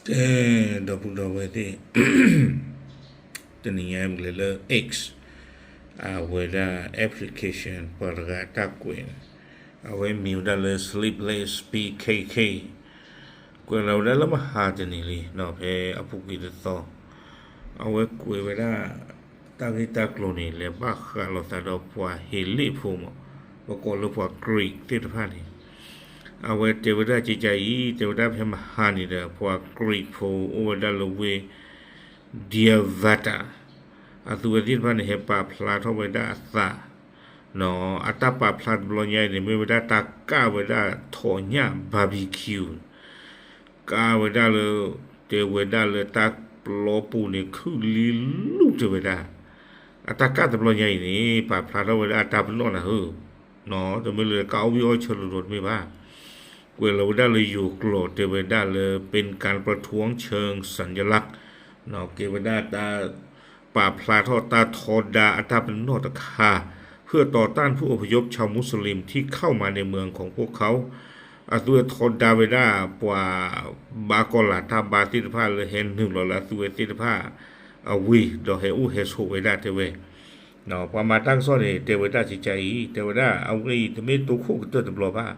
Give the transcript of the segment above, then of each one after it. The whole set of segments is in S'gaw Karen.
ကဲ, ဒီပုၢ်ဒီဝဲၢ်သ့ၣ်, တနံၤညါမ့ၢ်လဲၤလၢ X အဝဲဒၣ် application ပှၤတဂၤအတၢ်ကွဲး, အဝဲမံၤဝဲဒၣ်လၢ Sleepless B K K, ကွဲးလီၤဝဲဒၣ်လၢမဟါတနံၤလံ ဒီးဖဲအပူၤကွံာ်တသီ, အဝဲကွဲးဝဲဒၣ် တၢ်ဂ့ၢ်တၢ်ကျိၤန့ၣ် လဲၤဘၣ်ဃးလိာ်သးဒီးပှၤဟ့းလ့ၣ်ဖိမး, ပကိးလၢပှၤ Greek သ့ၣ်တဖၣ်န့ၣ်, အဝဲတဲဝဲဒၣ်ကကါအံၤ, တဲဝဲဒၣ်ဖဲမဟါန့ၣ်ဒီး ပှၤ Greek ဖိအိၣ်ဝဲဒၣ်လၢဝ့ၢ် Diavata, အသုဝဲသ့ၣ်တဖၣ်န့ၣ် ဟဲပာ်ဖျါထီၣ်ဝဲဒၣ်အသး, အတၢ်ပာ်ဖျါတဘျီညါအံၤန့ၣ် မ့ၢ်ဝဲဒၣ်တၢ်ကၣ်ဝဲဒၣ်ထိးညၣ် barbecue ကၣ်ဝဲဒၣ်လၢ, တဲဝဲဒၣ်လၢတၢ်ပျီပူၤန့ၣ် ခုၣ်လံလူၢ်တဲဝဲဒၣ်, အတၢ်ကၣ်တဘျီညါအံၤန့ၣ် ပာ်ဖျါထီၣ်ဝဲဒၣ်အတၢ်ပနီၣ်နၤဧၢ, တမ့ၢ်လၢကၣ်အီၣ်ဝံၣ်အီၣ်ဆၢလိၤလိၤတမ့ၢ်ဘၣ်, ကွဲးလီၤဝဲဒၣ်လၢယိၤကျိာ်တဲဝဲဒၣ်လၢ เป็นการประท้วงเชิงสัญลักษณ์ ကဲဝဲဒၣ်တၢ် ပာ်ဖျါထီၣ်တၢ်ထီဒါအတၢ်ပနီၣ်တခါ, เพื่อต่อต้านผู้อพยพชาวมุสลิมที่เข้ามาในเมืองของพวกเขา အသုဝဲထီဒါဝဲဒၣ် ပှၤဘါကီၤလၤတၢ်ဘါသ့ၣ်တဖၣ်လၢဟဲနုာ်လီၤလၢအသုဝဲသ့ၣ်တဖၣ်အဝ့ၢ် ဒီးဟဲအိၣ်ဟဲဆိးဝဲဒၣ်တဲဝဲ, ပှၤမၤတၢ်ကစီၣ်န့ၣ် တဲဝဲဒၣ်ကကါအံၤ တဲဝဲဒၣ်အဝဲအံၤ တမ့ၢ်တိခိၣ်ကတၢၢ်တဘျီဘၣ်,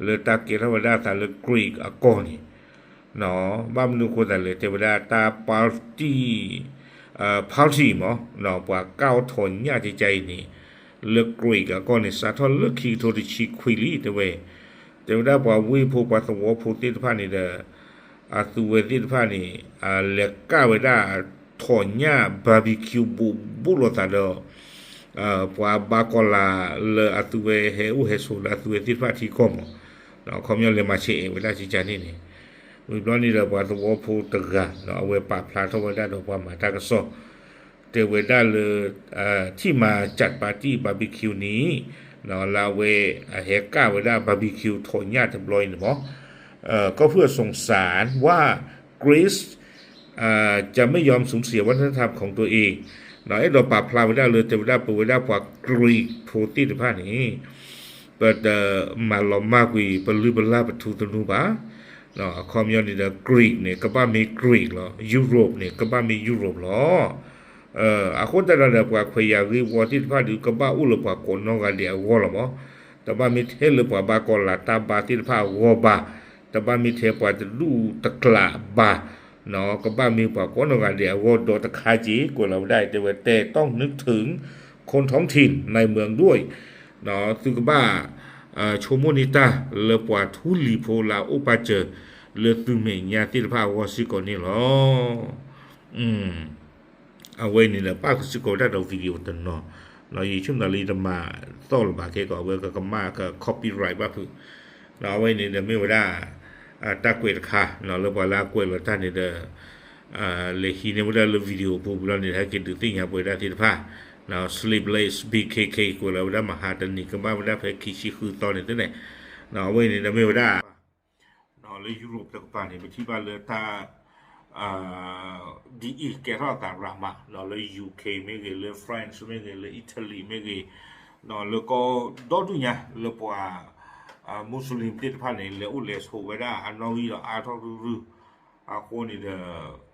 လၢတၢ်ကဲထီၣ်ဝဲဒၣ်အသးလၢ Greek အကီၢ်န့ၣ် ဘၣ်မနုၤအဃိသတးလဲၣ် တဲဝဲဒၣ်တၢ် party, party မး, ပှၤကၣ်အီၣ်ထိးညၣ်ကကါအံၤန့ၣ် လၢ Greek အကီၢ်န့ၣ် စးထီၣ်လၢခံကထိတဆံခွံလံ တဲဝဲ, တဲဝဲဒၣ်ပှၤဝ့ၢ်ဖိ ပှၤသဝီဖိသ့ၣ်တဖၣ်န့ၣ်ဒီး အသုဝဲသ့ၣ်တဖၣ်န့ၣ် လဲၤကၣ်ဝဲဒၣ်ထိးညၣ် barbecue ဘူးဘူးလိာ်သးဒီး ပှၤဘါကီၤလၤလၢအသုဝဲဟဲအိၣ်ဟဲဆိးလၢအသုဝဲသ့ၣ်တဖၣ်ထံကီၢ်မး, အခီပညီလဲၤမၤဆဲးအဲၣ်ဝဲဒၣ်ကကါန့ၣ်န့ၣ်, ဝံၤဘျီန့ၣ်ဒီး ပှၤသဝီဖိတဂၤ အဝဲပာ်ဖျါထီၣ်ဝဲဒၣ်ဒီးပှၤမၤတၢ်ကစီၣ် တဲဝဲဒၣ်လၢ ထံၣ်မၤစးပာ်တံၢ် barbecue န့ၣ် လၢအဝဲ အဟဲကၣ်ဝဲဒၣ် barbecue ထိးညၣ်တဘျီအံၤန့ၣ်မး, ก็เพื่อส่งสารว่า Greece จะไม่ยอมสูญเสียวัฒนธรรมของตัวเอง အဲၣ်ဒိးပာ်ဖျါဝဲဒၣ်လၢ တဲဝဲဒၣ်ပဝဲဒၣ်ပှၤ Greek ဖိသ့ၣ်တဖၣ်န့ၣ် ပတမၤလီၤမၢ်ကွံာ် ပလုၢ်ပလၢ်ပထူသနူဘၣ်, အခီပညီန့ၣ်ဒီး Greek န့ၣ် ကဘၣ်မ့ၢ် Greek လီၤ, Europe န့ၣ် ကဘၣ်မ့ၢ် Europe လီၤ. အဃိသတးဒီး ပှၤခွဲးယာ်ဂ့ၢ်ဝီသ့ၣ်တဖၣ်ဒီး ကဘၣ်အိၣ်လၢပှၤကိးနီၢ်ဂၤဒဲးအဂီၢ်လီၤမး, တဘၣ်မ့ၢ်ထဲလၢပှၤဘါကီၤလၤတၢ်ဘါသ့ၣ်တဖၣ်အဂီၢ်ဘၣ်, တဘၣ်မ့ၢ်ထဲပှၤတဒူၣ်တကျးဘၣ်, ကဘၣ်မ့ၢ်ပှၤကိးနီၢ်ဂၤဒဲးအဂီၢ်ဒီးတခါက့ၤ ကွဲးလီၤဝဲဒၣ် တဲဝဲ แต่ต้องนึกถึงคนท้องถิ่นในเมืองด้วย သုကဘၣ် ဆိကမိၣ်န့ၢ်တၢ်လၢပှၤထူလံၤဖိလၢအအိၣ်ပာ်စၢၤလၢသုမဲာ်ညါသ့ၣ်တဖၣ်အဂီၢ်စ့ၢ်ကီးန့ၣ်လီၤ. အဝဲန့ၣ်ဒီး ပၣ်ဃုာ်စ့ၢ်ကီးဝဲဒၣ်ဒီး video တနီၤ, ယဆိကမိၣ်လၢယတမၤသီၣ်လၢၤဘၣ်ခဲကီး အဝဲကကမၣ်က copyright ဘၣ်ဖုး, အဝဲန့ၣ်ဒီးမ့ၢ်ဝဲဒၣ် တၢ်ကွဲးတခါ လၢပှၤလၢအကွဲးလီၤတၢ်န့ၣ်ဒီး လဲၤဟံးန့ၢ်ဝဲဒၣ်လၢ video ပူၤဘျီန့ၣ် ဟဲက့ၤဒုးသ့ၣ်ညါပဝဲဒၣ်သ့ၣ်တဖၣ်, Sleepless B K K ကွဲးလီၤဝဲဒၣ်မဟါတနံၤ ကဘၣ်ဝဲဒၣ်ဖဲခံဆံဃုသီန့ၣ်သ့ၣ်န့ၣ်, အဝဲန့ၣ်ဒီးမ့ၢ်ဝဲဒၣ် လၢ Europe တကပၤန့ၣ် ပထံၣ်ဘၣ်လၢတၢ် ဒ်အံၤကဲထီၣ်အသးရးမး လၢ U K မ့ၢ်ဂ့ၤ လၢ France မ့ၢ်ဂ့ၤ လၢ Italy မ့ၢ်ဂ့ၤ, လၢကီၢ်ဒီဒူၣ်ညါ လၢပှၤ Muslim သ့ၣ်တဖၣ်န့ၣ် လဲၤအိၣ်လဲၤဆိးဝဲဒၣ်အနီၣ်ဂံၢ်ဒီးအါထီၣ်ရုၢ်ရုၢ်, အဃိန့ၣ်ဒီး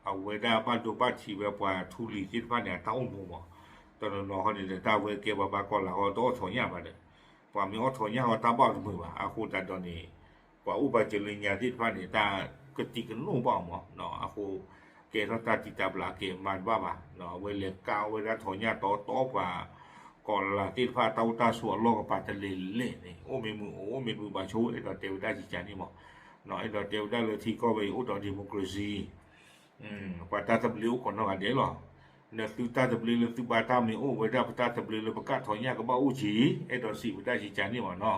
အဝဲဒၣ်ဘၣ်ဒိဘၣ်ထံးဝဲပှၤထူလံၤသ့ၣ်တဖၣ်န့ၣ် အတၢ်အိၣ်မူမး, တနီၤနီၤဃီန့ၣ်ဒီး တၢ်ဝဲကဲပှၤဘါကီၤလၤဃီ တအီၣ်ထိးညၣ်ဘၣ်ဒီး ပှၤမ့ၢ်အီၣ်ထိးညၣ်ဃီတၢ်ဘၣ်အီၤတမုာ်ဘၣ်, အဃိသတးဒီးန့ၣ် ပှၤအိၣ်ပာ်စၢၤလၢညါသ့ၣ်တဖၣ်န့ၣ် တၢ်ကတံာ်ကနိၣ်ဘၣ်အီၤမး, အဃိ ကဲထီၣ်တၢ်တံာ်တာ်ဘျးကဲမၤတဘၣ်ဘၣ်, အဝဲလဲၤကၣ်ဝဲဒၣ်ထိးညၣ်တီတီပှၤ ကီၤလၤသ့ၣ်တဖၣ်တၢ်အိၣ်တၢ်ဆိးအလီၢ်ကပၤတလဲၤလဲၣ်န့ၣ် အိၣ်မ့ၢ်မုာ်အိၣ်မ့ၢ်တမုာ်ဘၣ်ဆိ အဲၣ်ဒိးတဲဝဲဒၣ်ကကန့ၣ်မး, အဲၣ်ဒိးတဲဝဲဒၣ်လၢထံကီၢ်ဝဲအံၤအိၣ်ဒီး democracy ပှၤတၢ်သဘျ့အိၣ်ကိးနီၢ်ဂၤဒဲးလီၤ. နသုတၢ်သဘျ့လၢသုဘါတၢ်မ့ၢ်အိၣ်ဝဲဒၣ် ပတၢ်သဘျ့လၢပကၣ်ထိးညၣ်ကဘၣ်အိၣ်က့ၤ, အဲၣ်ဒိးစံးဝဲဒၣ်ကကန့ၣ်မးနီၤ.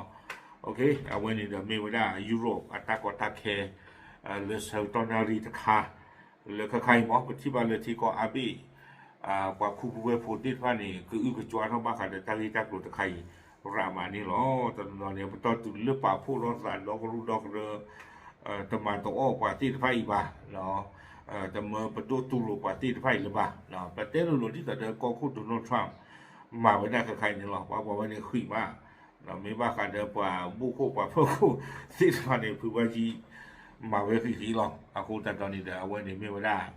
အဝဲန့ၣ်ဒီးမ့ၢ်ဝဲဒၣ် Europe အတၢ်ကီတၢ်ခဲ လၢဆၢကတီၢ်နၣ်ရံၣ်တခါ လၢခဲခါအံၤမး ပထံၣ်ဘၣ်လၢထံကီၢ်အါဘ့ၣ် ပှၤခူပူၤဝဲၢ်ဖိသ့ၣ်တဖၣ်န့ၣ် ကအုကကွါထီၣ်ဘၣ်ဃးဒီးတၢ်ဂ့ၢ်တၢ်ကျိၤတခါအံၤ ရးမးန့ၣ်လီၤ. တနီၤနီၤန့ၣ် ပတီၢ်တုၤလၢပာ်ဖှိၣ်ထီၣ်သးဒီကရူၢ်ဒီကရၢ တမၤတအီၣ်ပှၤသ့ၣ်တဖၣ်အံၤဘၣ်, တမၢပဒိၣ်တူၢ်လိာ်ပှၤသ့ၣ်တဖၣ်အံၤလၢၤဘၣ်. ပတဲလိၤလိၤဒ်သိးဒီးကီၢ်ခိၣ် Donald Trump မၤဝဲဒၣ်ခဲခါအံၤန့ၣ်လီၤ. ပှၤပှၤဝဲန့ၣ်ဃံးမး, မ့ၢ်ဘၣ်ဃးဒီးပှၤဘူၣ်ခိၣ်ပှၤဖၢခိၣ်သ့ၣ်တဖၣ်န့ၣ် ဖုဘၣ်ကံ မၤဝဲဃံးဃံးလီၤ. အဃိသတးဒီးန့ၣ်ဒီး အဝဲန့ၣ်မ့ၢ်ဝဲဒၣ်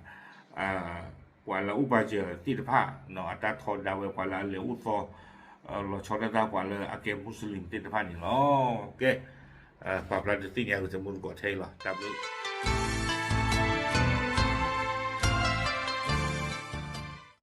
ပှၤလၢအအိၣ်ပာ်စၢၤသ့ၣ်တဖၣ် အတၢ်ထီဒါဝဲပှၤလၢအလဲၤအိၣ်သီ လီၤဆီဒၣ်တၢ်ပှၤလၢအကဲ Muslim သ့ၣ်တဖၣ်န့ၣ်လီၤ. ကဲ ပာ်ဖျါဒုးသ့ၣ်ညါဂ့ၤ တမူတကိးထဲအံၤလီၤ. တၢ်ဘျုး